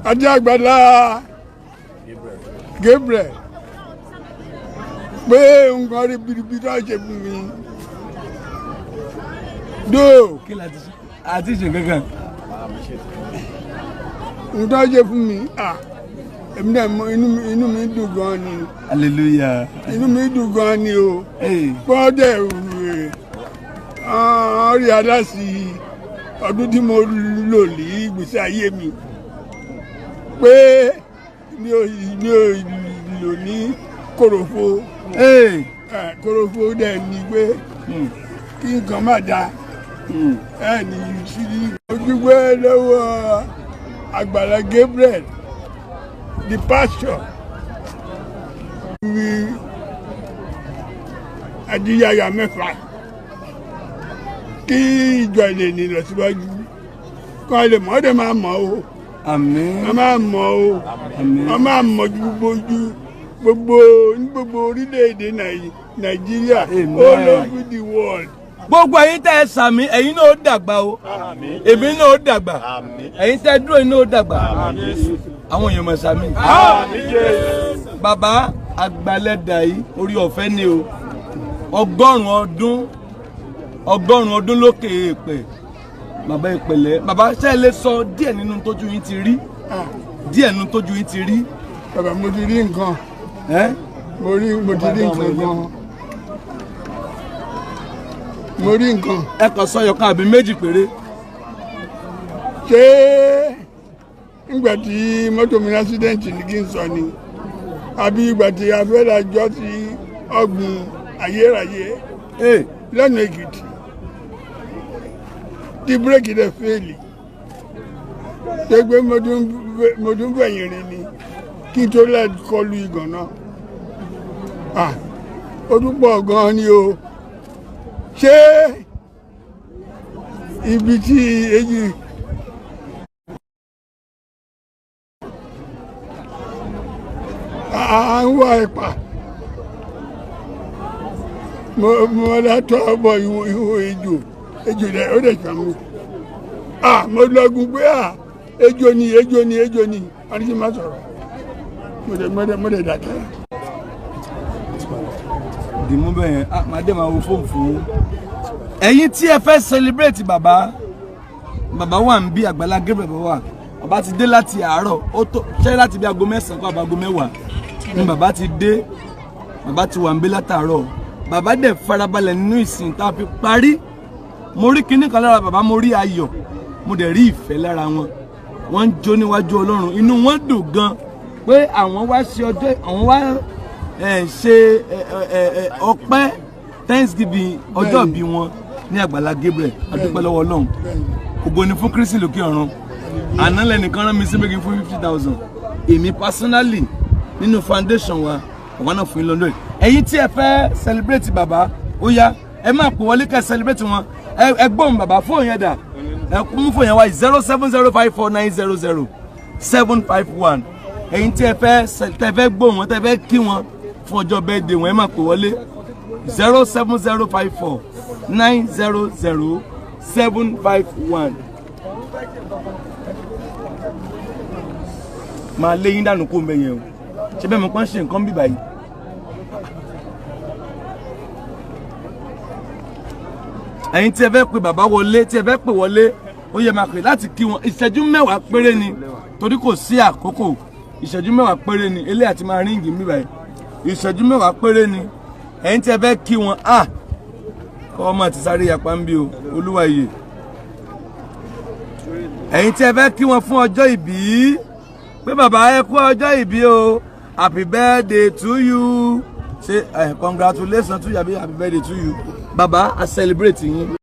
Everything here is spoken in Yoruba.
Àti Àgbàlá Gabriel pé nǹkan rí biribi tó ṣe fún mi dóò. Kí la ti ṣe àti ṣe kankan? Nǹkan ṣe fún mi, ah, èmi náà mọ inú mi dùn gan ni. Hallelujah. Inú mi dùn gan ni o. Hey. Bọ́dẹ̀ rí aláṣì ọdún tí mo lò ní ìgbésí ayé mi pé mi ò lò ní kòròfo. Hey. Kòròfo dẹ̀ ni pé kí nǹkan má dáa. Ẹ ní sí ojúgbé lọ́wọ́ Àgbàlá Gabriel, the pastor ní adíyàyà mẹ́fà, kí ìjọ ilé ní lọ síwájú kọ́ lè mọ̀ ọ́ dẹ̀ máa mọ̀ o. Àmín. Wọ́n máa mọ̀ o. Àmín. Wọ́n máa mọ̀ ju gbogbo ju gbogbo ní gbogbo orílẹ̀-èdè Nàìjíríà, Amen. all over the world. Gbogbo ẹ̀yin tẹ́ ẹ sàmì, ẹ̀yin náà ó dàgbà o, èmi náà ó dàgbà, ẹ̀yin tẹ́ ẹ dúró yìí náà ó dàgbà. Àwọn èèyàn mọ̀ sàmì. Bàbá àgbàlẹ̀dà yìí, orí ọ̀fẹ́ ni o. 100 ọdún, 100 ọdún lókè èèpẹ̀. Bàbá, ìpẹ̀lẹ́ bàbá. Ṣé ẹ lè sọ díẹ̀ nínú tójú yín ti rí? Ah, Díẹ̀ nínú tójú yín ti rí. Bàbá, mo ti rí nǹkan. Ẹ́? Mo ti rí nǹkan gan, mo rí nǹkan. Ẹ kàn sọ ọ̀kan àbí méjì péré. Ṣé nígbà tí mọ́tò mi accident ní kí n sọ ni, àbí ìgbà tí a fẹ́ la jọ sí ọ̀gbun ayérayé Ee. lọ́nà Èkìtì tí bírèkì dẹ̀ fail, ṣé pé mo tún fẹ̀yìn rìn ni kí n tó lẹ́ kọlu ìgànná? Ah, ó tún pọ̀ gan-an ni o. Ṣé ibi tí èyí à ń wá ẹ̀pà, mo látọ̀ bọ̀ ìwò ejò, ejò dẹ̀ ó dẹ̀ sàmú. Ah, mo lọ́gùn pé, ah, ejò ni, ejò ni, ejò ni. Wọ́n ní kí n má sọ̀rọ̀. Mo dẹ̀ dákẹ́. Dìmú bẹ́ẹ̀ yẹn. Ah, màá dé máa wo fóònù fún ẹ̀yin tí ẹ fẹ́ celebrate bàbá. Bàbá wà ń bí Àgbàlá Gabriel. Bàbá wà, bàbá ti dé láti àárọ̀. Ó tó ṣẹ́ láti bí aago 9 kó àbí aago 10 ni bàbá ti dé. Bàbá ti wà ń bí látàárọ̀. Bàbá dẹ̀ farabalẹ̀ nínú ìsìn tá a fi parí. Mo rí kinní kan lára bàbá, mo rí ayọ̀, mo dẹ̀ rí ìfẹ́ lára wọn. Wọ́n ń jó níwájú Ọlọ́run, inú wọn dùn gan pé àwọn wá ṣe ọjọ́, àwọn wá ṣe ọpẹ́ thanksgiving ọjọ́ ìbí wọn ní Àgbàlá Gabriel. A dúpẹ́ lọ́wọ́ Ọlọ́run. Ògo ni fún Kristi lókè ọ̀run. Àná lẹ́nìkan rán mi sí méjì fún 50,000. Èmi personally, nínú foundation wa, ọ̀wá náà fún yín lọ́dọ̀. Ẹ̀yin tí ẹ fẹ́ celebrate bàbá, ó yá, ẹ máa pè wọlé kẹ́ celebrate wọn. Ẹ gbóhùn bàbá. Fóònù yẹn dà? Ẹ mú fóònù yẹn wá: 07054900751. Ẹ̀yin tí ẹ fẹ́ tẹ́ fẹ́ gbóhùn wọn, tẹ́ fẹ́ kí wọn fún ọjọ́ birthday wọn, ẹ máa pè wọlé: 07054900751. Máa lé yín dànù kó ń bẹ yẹn o. Ṣé bẹ́ẹ̀ mo pọ́n ṣe nǹkan bíbá yìí? Ẹ̀yin tí ẹ fẹ́ pe bàbá wọlé, tí ẹ fẹ́ pè wọlé, ó yẹ máa pè láti kí wọn. Ìṣẹ́jú 10 péré ni, torí kò sí àkókò. Ìṣẹ́jú 10 péré ni. Eléyà ti máa ring bíbá yìí. Ìṣẹ́jú 10 péré ni. Ẹ̀yin tí ẹ fẹ́ kí wọn, à kọ́ ọmọ ti sáré yapa ń bí o. Olúwa yìí, ẹ̀yin tí ẹ fẹ́ kí wọn fún ọjọ́ ìbí pé bàbá, ẹ kú ọjọ́ ìbí o, happy birthday to you, ṣe congratulations to you àbí happy birthday to you, bàbá, I celebrate yín.